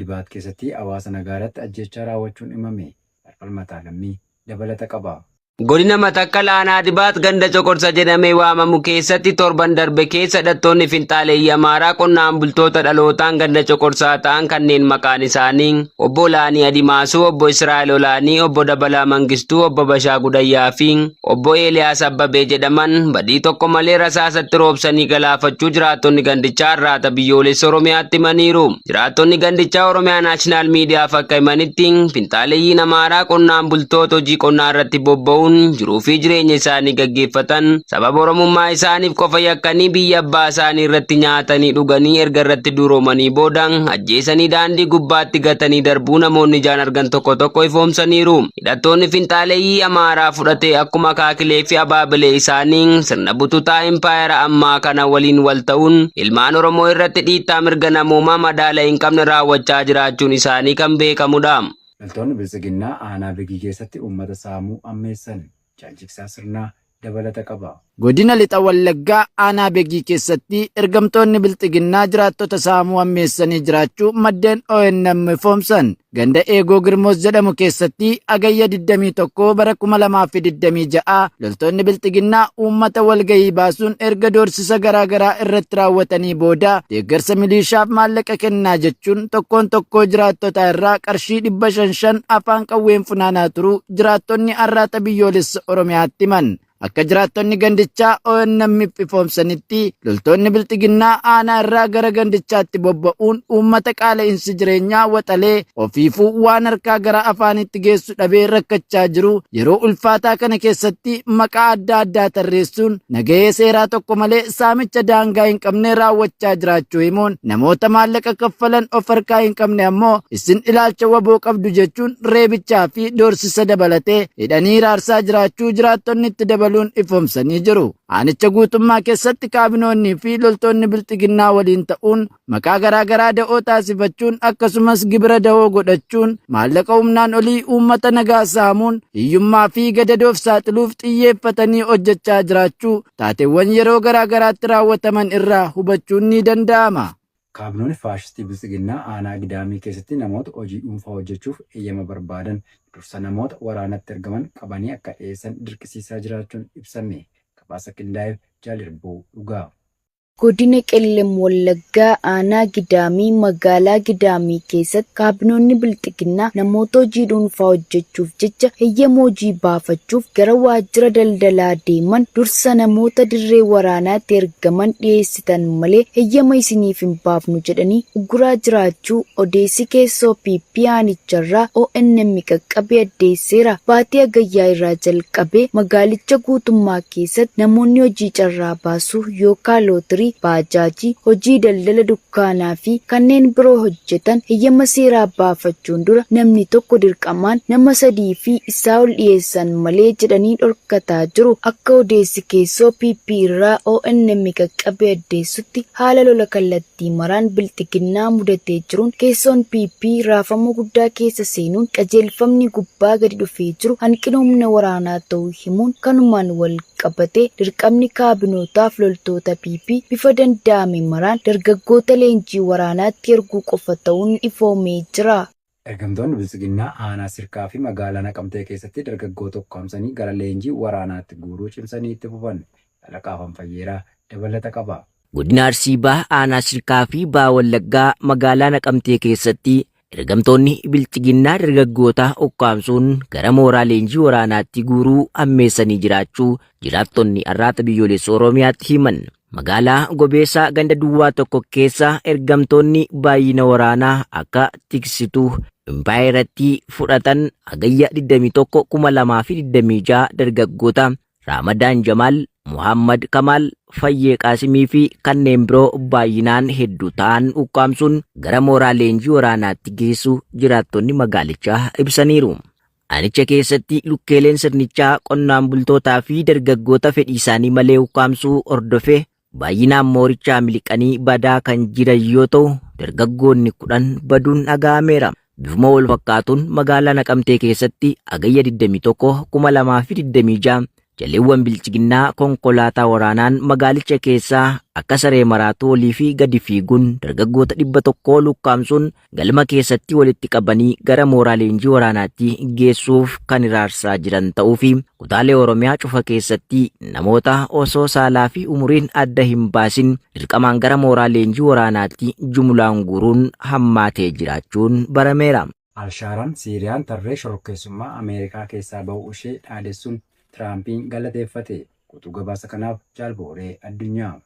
Dibaat keessatti hawaasa nagaa irratti ajjeechaa raawwachuun himame. Falmataa Lammii dabalata qaba. Godina Matakkal Aanaa Dibaat ganda Coqorsa jedhamee waamamu keessatti torban darbe keessa hidhattoonni finxaaleeyyii Amaaraa qonnaan bultoota dhalootaan ganda Coqorsaa ta'an kanneen maqaan isaanii Obbo Olaanii Adimaasuu, Obbo Israa'el Olaanii, Obbo Dabalaa Mangistuu, Obbo Bashaa Gudayyaa fi Obbo Eeliyaas Abbabee jedhaman badii tokko malee rasaasatti roobsanii galaafachuu jiraattonni gandichaa Arraata Biyyoolessa Oromiyaatti himaniiru. Jiraattonni gandichaa Oromiyaa Naashinaal Miidiyaaf akka himanitti finxaaleeyyiin Amaaraa qonnaan bultoota hojii qonnaa irratti bobba'uun jiruu fi jireenya isaanii gaggeeffatan sababa Oromummaa isaaniif qofa yakkanii biyya abbaa isaanii irratti nyaatanii dhuganii erga irratti duroomanii booda ajjeesanii daandii gubbaatti gatanii darbuu namoonni ijaan argan tokko tokko ifoomsaniiru. Hidhattoonni finxaaleeyyii Amaaraa fudhatee akkuma akaakilee fi abaabilee isaanii sirna bututaa impaayera ammaa kana waliin wal ta'uun ilmaan Oromoo irratti dhiittaa mirga namoomaa madaala hin qabne raawwachaa jiraachuun isaanii kan beekamudha. Loltoonni Biltsiginnaa aanaa Begii keessatti uummata saamuu hammeessan. Jaal Jigsaa Sirnaa dabalata qaba. Godina Lixa Wallaggaa aanaa Begii keessatti ergamtoonni Bilxiginnaa jiraattota saamuu hammeessanii jiraachuu maddeen ONM ifoomsan. Ganda Eegoo Girmoos jedhamu keessatti Hagayya 21 bara 2026 loltoonni Bilxiginnaa uummata walgahii baasuun erga doorsisa garaa garaa irratti raawwatanii booda deeggarsa miliishaaf maallaqa kennaa jechuun tokkoon tokkoo jiraattotaa irraa qarshii 500 afaan qawween funaanaa turuu jiraattonni Arraata Biyyoolessa Oromiyaatti himan. Akka jiraattonni gandichaa ONM'f ifoomsanitti loltoonni Bilxiginnaa aanaa irraa gara gandichaatti bobba'uun uummata qaala'insi jireenyaa waxalee ofiifuu waan harkaa gara afaanitti geessu dhabee rakkachaa jiru yeroo ulfaataa kana keessatti maqaa adda addaa tarreessuun nagahee seeraa tokko malee saamicha daangaa hin qabne raawwachaa jiraachuu himuun namoota maallaqa kaffalan of harkaa hin qabne ammoo isin ilaalcha waboo qabdu jechuun reebichaa fi doorsisa dabalatee hidhanii raarsaa jiraachuu jiraattonni itti dabaluun ifoomsanii jiru. Aanicha guutummaa keessatti kaabinoonnii fi loltoonni Bilxiginnaa waliin ta'uun maqaa garaa garaa da'oo taasifachuun akkasumas gibira da'oo godhachuun maallaqa humnaan olii uummata nagaa saamuun hiyyummaa fi gadadoof saaxiluuf xiyyeeffatanii hojjechaa jiraachuu taateewwan yeroo garaa garaatti raawwataman irraa hubachuun ni danda'ama. Kaabinoonni faashistii Biltsiginnaa aanaa Gidaamii keessatti namoota hojii dhuunfaa hojjechuuf eeyyama barbaadan dursa namoota waraanatti ergaman qabanii akka dhiyeessan dirqisiisaa jiraachuun ibsame. Gabaasa qindaa'eef Jaal Irbuu Dhugaa. Godina Qellem Wallaggaa aanaa Gidaamii magaalaa Gidaamii keessatti kaabinoonni Bilxiginnaa namoota hojii dhuunfaa hojjechuuf jecha heyyama hojii baafachuuf gara waajjira daldalaa deeman dursa namoota dirree waraanaatti ergaman dhiyeessitan malee heyyama isiniif hin baafnu jedhanii ugguraa jiraachuu odeessi keessoo PP aanicharraa ONM qaqqabe addeesseera. Baatii Hagayyaa irraa jalqabee magaalicha guutummaa keessatti namoonni hojii carraa baasuu yookaan lootirii, baajaajii, hojii daldala dukkaanaa fi kanneen biroo hojjetan heyyama seeraa baafachuun dura namni tokko dirqamaan nama 3 fi isaa ol dhiyeessan malee jedhanii dhorkataa jiru. Akka odeessi keessoo PP irraa ONM qaqqabe addeessutti haala lola kallattii maraan Bilxiginnaa mudatee jiruun keessoon PP raafama guddaa keessa seenuun qajeelfamni gubbaa gadi dhufee jiru hanqina humna waraanaa ta'uu himuun kanumaan wal qabatee dirqamni kaabinootaaf loltoota PP bifa danda'ame maraan dargaggoota leenjii waraanaatti erguu qofa ta'uun ifoomee jira. Ergamtoonni Biltsiginnaa aanaa Sirkaa fi magaalaa Naqamtee keessatti dargaggoota ukkaamsanii gara leenjii waraanaatti guuruu cimsanii itti fufan. Dhalaqa Afaan Fayyeeraa dabalata qaba. Godina Arsii Baha Aanaa Sirkaa fi Baha Wallaggaa magaalaa Naqamtee keessatti ergamtoonni Bilxiginnaa dargaggoota ukkaamsuun gara mooraa leenjii waraanaatti guuruu hammeessanii jiraachuu jiraattonni Arraata Biyyoolessa Oromiyaatti himan. Magaalaa Gobeessaa ganda duwwaa tokko keessa ergamtoonni baay'ina waraanaa akka tiksituu impaayerattii fudhatan Hagayya 21, 2026 dargaggoota Raamadaan Jamaal, Muhaammad Kamaal, Fayyee Qaasimii fi kanneen biroo baay'inaan hedduu ta'an ukkaamsuun gara mooraa leenjii waraanaatti geessuu jiraattonni magaalichaa ibsaniiru. Aanicha keessatti lukkeeleen sirnichaa qonnaan bultootaa fi dargaggoota fedhii isaanii malee ukkaamsuu hordofee baay'inaan moorichaa miliqanii badaa kan jiran yoo ta'u, dargaggoonni 10 baduun dhaga'ameera. Bifuma wal fakkaatuun magaalaa Naqamtee keessatti Hagayya 21, 2026 Jaleewwan Bilxiginnaa konkolaataa waraanaan magaalicha keessaa akka saree maraatuu olii fi gadi fiiguun dargaggoota 100 ol ukkaamsuun galma keessatti walitti qabanii gara mooraa leenjii waraanaatti geessuuf kan hiraarsaa jiran ta'uu fi kutaalee Oromiyaa cufa keessatti namoota osoo saalaa fi umuriin adda hin baasin dirqamaan gara mooraa leenjii waraanaatti jumlaan guuruun hammaatee jiraachuun barameera. Al-Shaaraan Siiriyaan tarree shororkeessummaa Ameerikaa keessaa ba'uu ishee dhaadessuun Tiraampiin galateeffate. Guutuu gabaasa kanaaf Jaal Booree Addunyaa.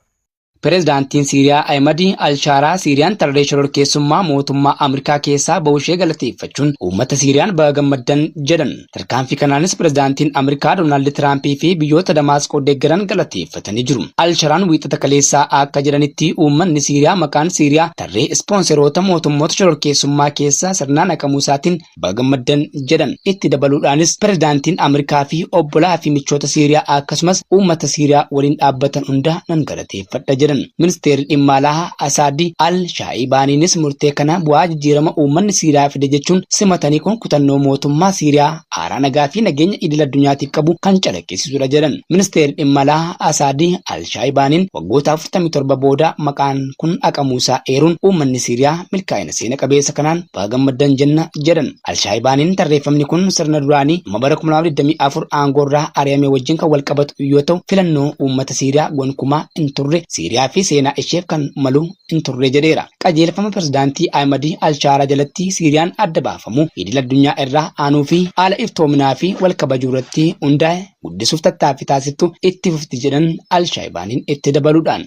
Pireezidaantiin Siiriyaa Ahimad Alshaaraa Siiriyaan tarree shororkeessummaa mootummaa Ameerikaa keessaa ba'uu ishee galateeffachuun uummata Siiriyaan baga gammaddan jedhan. Tarkaanfii kanaanis pireezidaantiin Ameerikaa Doonaald Tiraampii fi biyyoota Damaasqoo deeggaran galateeffatanii jiru. Alsharaan Wiixata kaleessaa akka jedhanitti uummanni Siiriyaa maqaan Siiriyaa tarree ispoonseroota mootummoota shororkeessummaa keessaa sirnaan haqamuu isaatiin baga gammaddan jedhan. Itti dabaluudhaanis pireezidaantiin Ameerikaa fi obbolaa fi michoota Siiriyaa akkasumas uummata Siiriyaa waliin dhaabbatan hunda nan galateeffadha jedhan. Ministeerri dhimma alaa Asaadi Al-Shaa'ibaaniinis murtee kana bu'aa jijjiirama uummanni Siiriyaa fide jechuun simatanii kun kutannoo mootummaa Siiriyaa haaraa nagaa fi nageenya idil addunyaatiif qabu kan calaqqisiisudha jedhan. Ministeerri dhimma alaa Asaadi Al-Shaa'ibaaniin waggoota 47 booda maqaan kun haqamuu isaa eeruun uummanni Siiriyaa milkaa'ina seena qabeessa kanaan baga gammaddan jenna jedhan. Al-Shaa'ibaaniin tarreeffamni kun sirna duraanii dhuma bara 2024 aangoorraa ari'ame wajjin kan walqabatu yoo ta'u filannoo uummata Siiriyaa gonkumaa hin turre Siiriyaa fi seenaa isheef kan malu hin turre jedheera. Qajeelfama pirezidaantii Ahimad Alshaaraa jalatti Siiriyaan adda baafamu idil addunyaa irraa aanuu fi haala iftoominaa fi wal kabajuu irratti hundaa'e guddisuuf tattaaffii taasiftu itti fufti jedhan Al-Shaa'ibaaniin itti dabaluudhaan.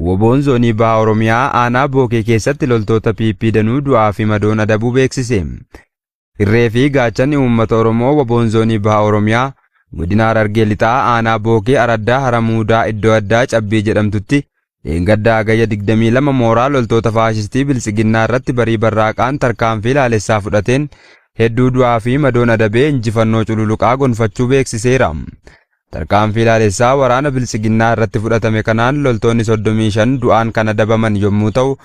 WBOn Zoonii Baha Oromiyaa Aanaa Bookee keessatti loltoota PP danuu du'aa fi madoon adabuu beeksise. Irree fi gaachanni uummata Oromoo WBOn Zoonii Baha Oromiyaa Godina Harargee Lixaa Aanaa Bookee Araddaa Haramuudaa iddoo addaa Cabbii jedhamtutti dheengadda Hagayya 22 mooraa loltoota faashistii Biltsiginnaa irratti barii barraaqaan tarkaanfii laalessaa fudhateen hedduu du'aa fi madoon adabee injifannoo cululuqaa gonfachuu beeksiseera. Tarkaanfii laalessaa waraana Biltsiginnaa irratti fudhatame kanaan loltoonni 35 du'aan kan adabaman yommuu ta'u,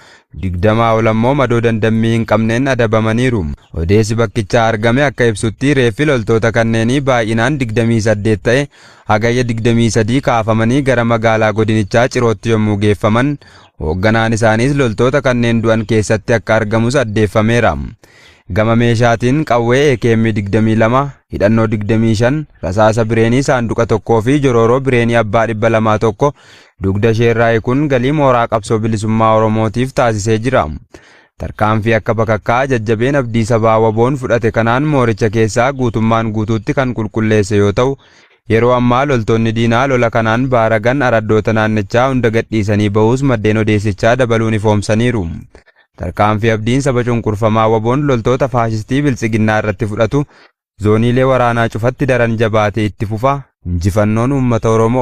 20 ol ammoo madoo dandammii hin qabneen adabamaniiru. Odeessi bakkichaa argame akka ibsutti reeffi loltoota kanneenii baay'inaan 28 ta'e Hagayya 23 kaafamanii gara magaalaa godinichaa Cirootti yommuu geeffaman, hoogganaan isaaniis loltoota kanneen du'an keessatti akka argamus addeeffameera. Gama meeshaatiin qawwee AKM 22, hidhannoo 25, rasaasa bireenii saanduqa tokkoo fi jorooroo bireenii abbaa 200 tokko dugda isheerraa hiikuun galii mooraa qabsoo bilisummaa Oromootiif taasisee jira. Tarkaanfii akka bakakkaa jajjabeen abdii sabaa WBOn fudhate kanaan mooricha keessaa guutummaan guutuutti kan qulqulleesse yoo ta'u, yeroo ammaa loltoonni diinaa lola kanaan baaragan araddoota naannichaa hunda gadhiisanii bahuus maddeen odeessichaa dabaluun ifoomsaniiru. Tarkaanfii abdiin saba cunqurfamaa WBOn loltoota faashistii Biltsiginnaa irratti fudhatu zooniilee waraanaa cufatti daran jabaatee itti fufa. Injifannoon uummata Oromoof!